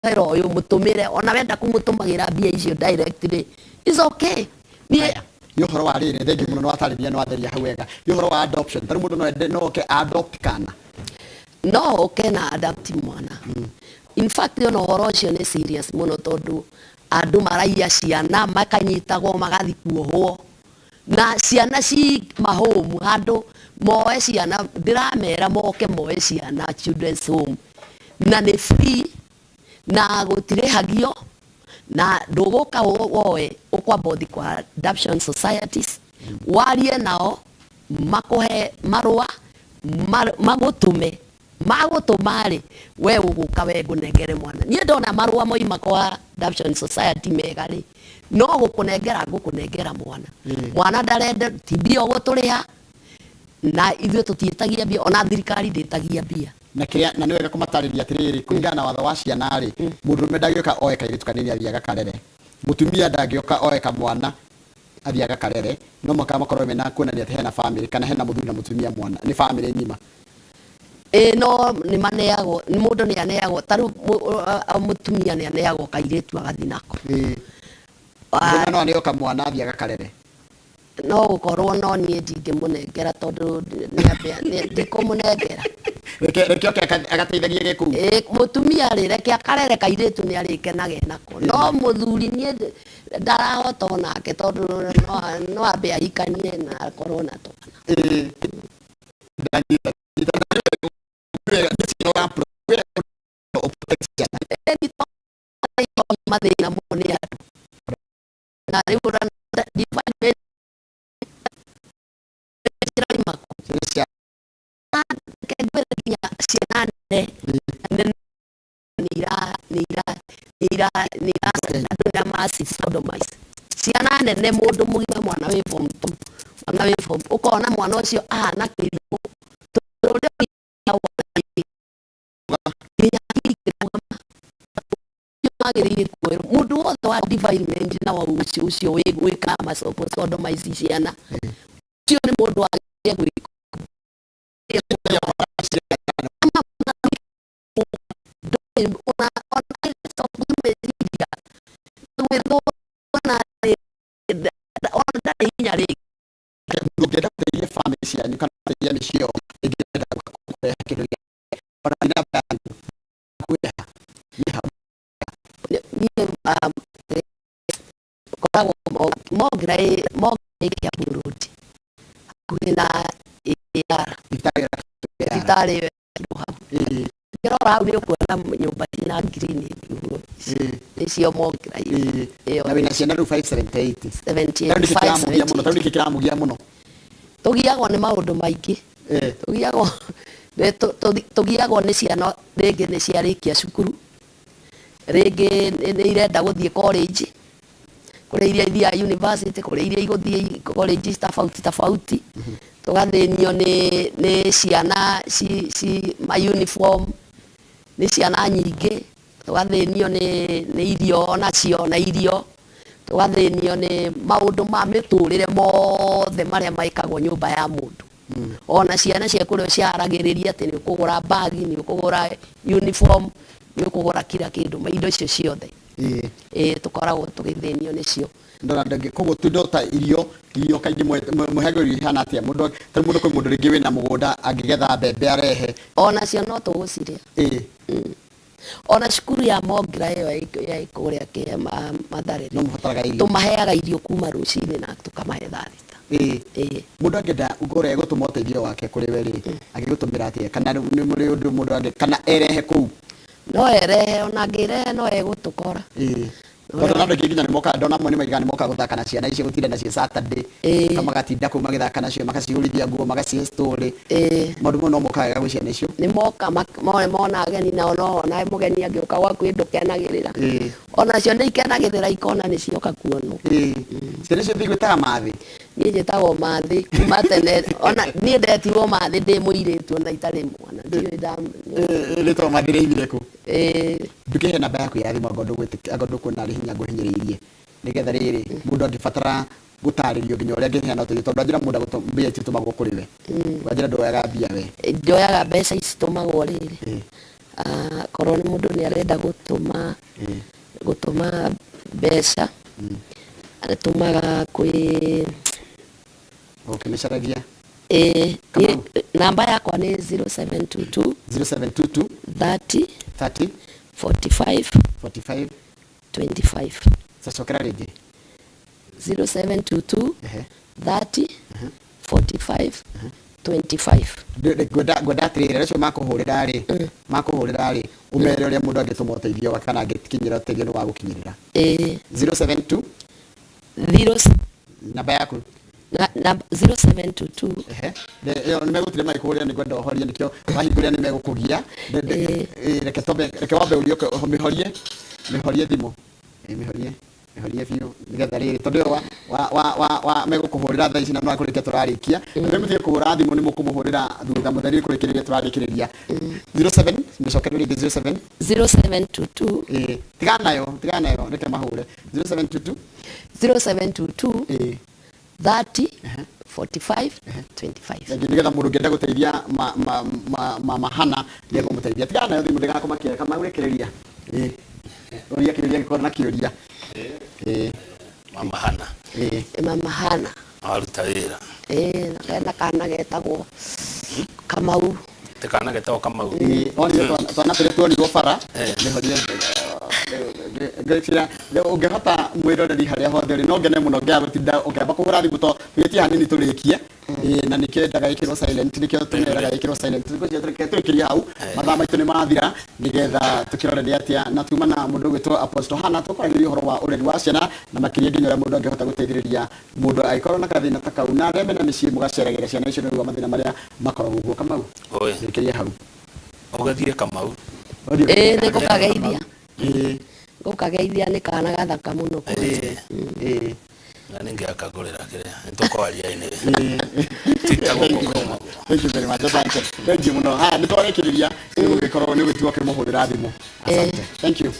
Wĩra ũyũ mũtũmĩre ona wenda kũmũtũmagĩra mbia icio direct rĩ, is okay. Niĩ Haya, nĩ ũhoro wa rĩrĩ, thengiũ mũno, nĩ watarĩria, nĩ watheria hau wega. Nĩ ũhoro wa adoption, tarĩu mũndũ no ende, no oke adopt kana? No oke na adopt mwana. In fact, ona ũhoro ũcio nĩ serious mũno, tondũ andũ maraiya ciana, makanyitagwo, magathiĩ kuohwo na ciana ci mahome. Handũ moe ciana, ndĩramera moke moe ciana children's home, na nĩ free na gũtirĩhagio, na ndũgũka woe, ũkwamba ũthiĩ kwa adoption societies, warie nao, makũhe marũa, magũtũme. Magũtũma rĩ, we ũgũka, we ngũnengere mwana. Niĩ ndona marũa moima kwa adoption society mega rĩ, no gũkũnengera ngũkũnengera mwana. Mwana ndarenda, ti mbia ũgũtũrĩha, na ithuĩ tũtiĩtagia mbia, ona thirikari ndĩtagia mbia. Na kĩrĩa, na nĩ wega kũmatarĩria atĩrĩrĩ, kũringana na watho wa ciana rĩ, mũndũrũme ndangĩũka oe kairĩtu kanini athiĩ agakarere, mũtumia ndangĩũka oe kamwana athiĩ agakarere. No mũhaka makorwo mena kuonania atĩ hena family, kana hena mũthuri na mũtumia, mwana nĩ family ng'ima. Ĩ, no nĩ maneagwo, nĩ mũndũ nĩ aneagwo. Ta rĩu mũtumia nĩ aneagwo kairĩtu agathiĩ nako. Mũndũrũme no aneo kamwana athiĩ agakarere? No gũkorwo, no niĩ ndingĩmũnengera, tondũ ndikũmũnengera. Reke oke agateithagie gĩkuu. Ĩ, mũtumia rĩ, reke akarere kairĩtu, nĩ arĩkenaga nako. No mũthuri, niĩ ndarahota onake, tondũ no ambe ahikanie na akorwo na twana. Ĩ, ndanyita nyita wega, nĩ ciana protect ciana. Mathĩna mũno nĩ andũ na rĩu defilement ciraima. Ciana cia Reke ngwĩre, nginya ciana nene nene nĩ ira nĩ ira nĩ ira nĩ ira andũ nĩ massive sodomize ciana nene, mũndũ mũgima, mwana wĩ form 2, mwana wĩ form, ũkona mwana ũcio ahana kĩrimũ, tondũ ũrĩa nginya hakiri ikĩrũgama. Ũcio magĩrĩire kuoerwo mũndũ wothe wa defilement, na wa ũcio wĩkaga macoko sodomize ciana, ũcio nĩ mũndũ wagĩrĩire gwĩkwo. Ona meciria gwĩthũa, ona ndarĩ hinya rĩngĩ. Ũngĩenda gũteithia family cianyu kana gũteithia mĩciĩ yao ĩngĩenda kũrehe kĩndũ gĩa ona nĩ namba yanyu kwĩha nĩ hau? Niĩ ngoragwo Mongra Kiambu Road, hakuhĩ na AR. Thibitarĩ ya Thibitarĩ ĩyo ĩkirwo hau. Ũngĩrora hau nĩ ũkuona nyũmba ciĩna green ũguo, nĩcio Mongra ĩyo. Na wĩna ciana rĩu 578? 78. Tarĩu nĩkĩ kĩramũgia mũno? Tarĩu nĩkĩ kĩramũgia mũno? Tũgiagwo nĩ maũndũ maingĩ. Tũgiagwo nĩ ciana, rĩngĩ nĩ ciarĩkia cukuru, rĩngĩ nĩ irenda gũthiĩ college, kũrĩ iria ithiaga university, kũrĩ iria igũthiĩ college tofauti tofauti. Tũgathĩnio nĩ ciana ci ma uniform, nĩ ciana nyingĩ. Tũgathĩnio nĩ irio onacio, na irio, tũgathĩnio nĩ maũndũ ma mĩtũrĩre mothe marĩa mekagwo nyũmba ya mũndũ. Ona ciana ciaku ũrĩa ũciharagĩrĩria atĩ nĩ ũkũgũra bagi, nĩ ũkũgũra uniform, nĩ ũkũgũra kila kĩndũ, indo icio ciothe. Ĩĩ, tũkoragwo tũgĩthĩnio nĩcio. Ndona ndangĩ koguo tundo ta irio, irio kaingĩ mũheagwo irio ihana atĩa? Mũndũ ta mũndũ, kwĩ mũndũ rĩngĩ wĩna mũgũnda angĩgetha mbembe arehe? Onacio no tũgũcirĩa. Ona cukuru ya Mongra ĩyo ya kũrĩa Mathare No mũbataraga irio? Tũmaheaga irio kuma rũcinĩ na tũkamahe thaa 6. Ĩĩ. Mũndũ angĩenda kũrĩa gũtũma ũteithio wake kũrĩ we rĩ, angĩgũtũmĩra atĩa? Kana nĩ mũrĩ ũndũ mũndũ angĩ kana erehe kũu? No erehe, ona angĩrehe no egũtũkora. Tondũ na andũ aingĩ nginya nĩ mokaga, ndona amwe nĩ maigaga nĩ mokaga gũthaka na ciana icio, gũtinda nacio Saturday. Magatinda kũu magĩthaka nacio, magacihũrithia nguo, magacihe story. Maũndũ mau no mokaga wega gwĩ ciana icio. Nĩ moka mona ageni nao, no ona mũgeni angĩũka gwaku ndũkenagĩrĩra. Onacio nĩ ikenagĩrĩra, ikona nĩ cioka kuonwo. Ciana icio thigwĩtaga Mathĩ? Niĩ njĩtagwo Mathĩ kuma tene. Ona niĩ ndetirwo Mathĩ ndĩ mũirĩtu, ona itarĩ mwana, ndiũĩ Rĩtwa Mathĩ rĩaimire kũ? Ĩĩ. Ndũkĩhe namba yaku ya thimũ, angorwo ndũgwĩtĩkia, angorwo ndũkuona arĩ hinya ngũhinyĩrĩirie, nĩgetha rĩrĩ mũndũ angĩbatara gũtarĩrio nginya ũrĩa angĩheana ũteithio, tondũ anjĩra mũndũ mbia ititũmagwo kũrĩ we, wanjĩra ndwoyaga mbia we. Njoyaga mbeca ici tũmagwo rĩrĩ. Ah, korwo nĩ mũndũ nĩ arenda gũtũma gũtũma mbeca, atũmaga kwĩ Ũkĩmĩcaragia. Ĩĩ. Kamau. Namba yakwa nĩ 0722 0722 30 30 45 45 25. Cacokera rĩngĩ. 0722 30 45 25. Ngwenda atĩrĩrĩ, arĩa acio makũhũrĩra rĩ, makũhũrĩra rĩ, ũmere ũrĩa mũndũ angĩtũma ũteithio wake kana angĩkinyĩra ũteithio nĩ wa gũkinyĩrĩra. Ĩĩ. 072 0 namba yaku. Na 0722. Ehe. Ĩyo nĩ megũtire magĩkũhũrĩra, nĩ ngwenda ũhorie, nĩkĩo wahingũrĩra nĩ megũkũgia. Reke twambe, reke wambe ũrie, mĩhorie, mĩhorie thimũ. Mĩhorie, mĩhorie biũ nĩgetha rĩrĩ, tondũ ĩyo wa megũkũhũrĩra thaa ici na no kũrĩkia tũrarĩkia. Na mũtige kũhũra thimũ, nĩ mũkũmũhũrĩra thutha mũtheri kũrĩkĩrĩria tũrarĩkĩrĩria. 07, mĩcokere rĩngĩ, 07 0722. Ĩĩ, tigana nayo, tigana nayo, reke mahũre 0722. 0722 30 45 25. Rĩngĩ nĩgetha mũndũ ũngĩenda gũteithia mama Hana nĩ ekũmũteithia. Tigana nayo thimũ, ndĩgakũmakia kamau, rĩkĩrĩria. Ĩĩ, ũria kĩũria gĩkorwo na kĩũria. Ĩĩ. Mama Hana. Ĩĩ. Mama Hana. Aruta wĩra. Ĩĩ, na kena kana getagwo Kamau. Te kana getagwo Kamau. Ĩĩ, onire twana tũrĩa tuonirwo bara. Nĩhorie ngwĩciria ũngĩhota, mwĩroreri harĩa hothe ũrĩ, no ngene mũno ngĩaga gũtinda ũkĩamba kũhũra thimũ to tũgĩtie hanini tũrĩkie. Ĩĩ, na nĩkĩo endaga ĩkĩrwo silent, nĩkĩo tũmeraga ĩkĩrwo silent. Ngwĩciria tũreke tũrĩkĩrie hau, mathaa maitũ nĩ mathira, nĩgetha tũkĩrore nĩ atĩa na tuma na mũndũ ũgwĩtwo Apostle Hannah tũkwaragĩrĩria ũhoro wa ũreri wa ciana na makĩria nginya ũrĩa mũndũ angĩhota gũteithĩrĩria mũndũ angĩkorwo na gathĩna ta kau, na arĩa mena mĩciĩ mũgaceragĩra ciana icio nĩguo mathĩna marĩa makoragwo guo. Kamau. Oi. Rĩkĩria hau. Ũgathiĩ Kamau. Ũthiĩ. Ĩĩ, nĩ ngũkageithia. Ngũkageithia, nĩ kana gathaka mũno kwanja. Na ningĩ akangũrĩra kĩrĩa nĩ tũkwaria-inĩ tita gũkũ Kamau. Thank you very much. Asante. Thank you mũno. Haya, nĩ twarĩkĩrĩria, nĩ gũgĩkorwo nĩ gũtigwo kĩmũhũrĩra thimũ. Asante. Thank you.